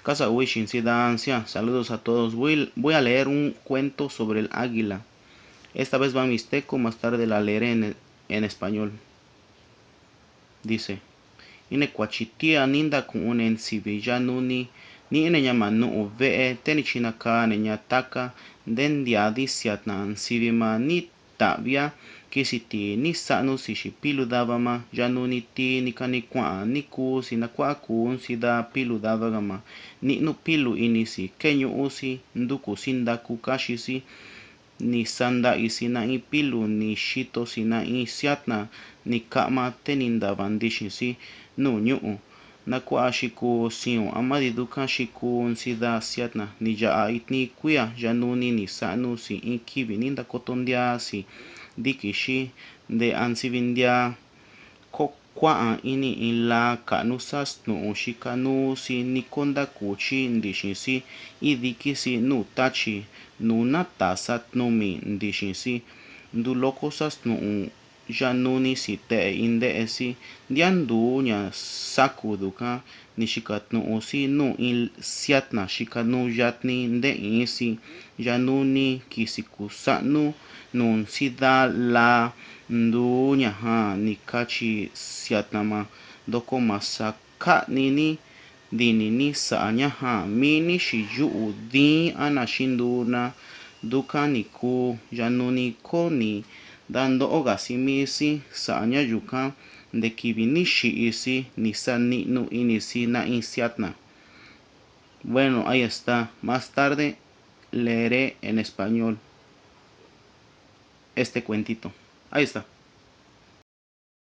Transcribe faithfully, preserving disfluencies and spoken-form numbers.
Kasa uixin si dan sian. Saludos a todos. Voy, voy a leer un cuento sobre el águila. Esta vez va en mixteco, más tarde la leeré en, en español. Dice: Ine kuachi tia ni ndaku'un ne nsivi ya nuni ni ine ña ma nu'u ve'e, te ni chinakaa ne ña taka nde ndia di siatna nsivi ma ni ta'via. Kisi ti ni sa'nu si xi pilu dava ma. Ya nuni ti ni ka ni kua'an ni kuu si na kua'a kuu nsi da pilu dava ga ma. Ni'nu pilu ini si, keñu'u si, nduku si ndaku kaxi si. Ni sanda'i si na in pilu, ni xito si na in siatna ni ka'ma, te ni ndava ndixin si nuu ñu'u. Na kua'a xi kuu siun ama di duka xi kuu nsi da siatna. Ni ya'a itni kuia ya nuni ni sa'nu si in kivi ni ndakoto ndia si diki xi nde a nsivi ndia. Ko kua'an ini in laa ka'nu sa stu'un xika nuu si ni ko nda kuchi ndixin si. Idiki si nuu tachi nuu na tasa tnumi ndixin si. Ndu loko sa stu'un ya nuni si te'e in nde'e si. Ndia nduu ña saku duka ni xika tnu'u si nuu in siatna xika nuu yatni nde'in si. Ya nuni kisi kusa'nu nuu nsi da laa nduu ña ja ni kachi siatna ma. Ndoko ma sa ka'ni ni dini ni sa'a ña ja mii ni xi yu'u diin ana xi nduu na. Duka ni kuu ya nuni ko ni nda ndo'o ga si mii si sa'a ña yuka nde kivi ni xi'i si ni sa ni'nu ini si na in siatna. Bueno, ahí está. Más tarde leeré en español este cuentito. Ahí está.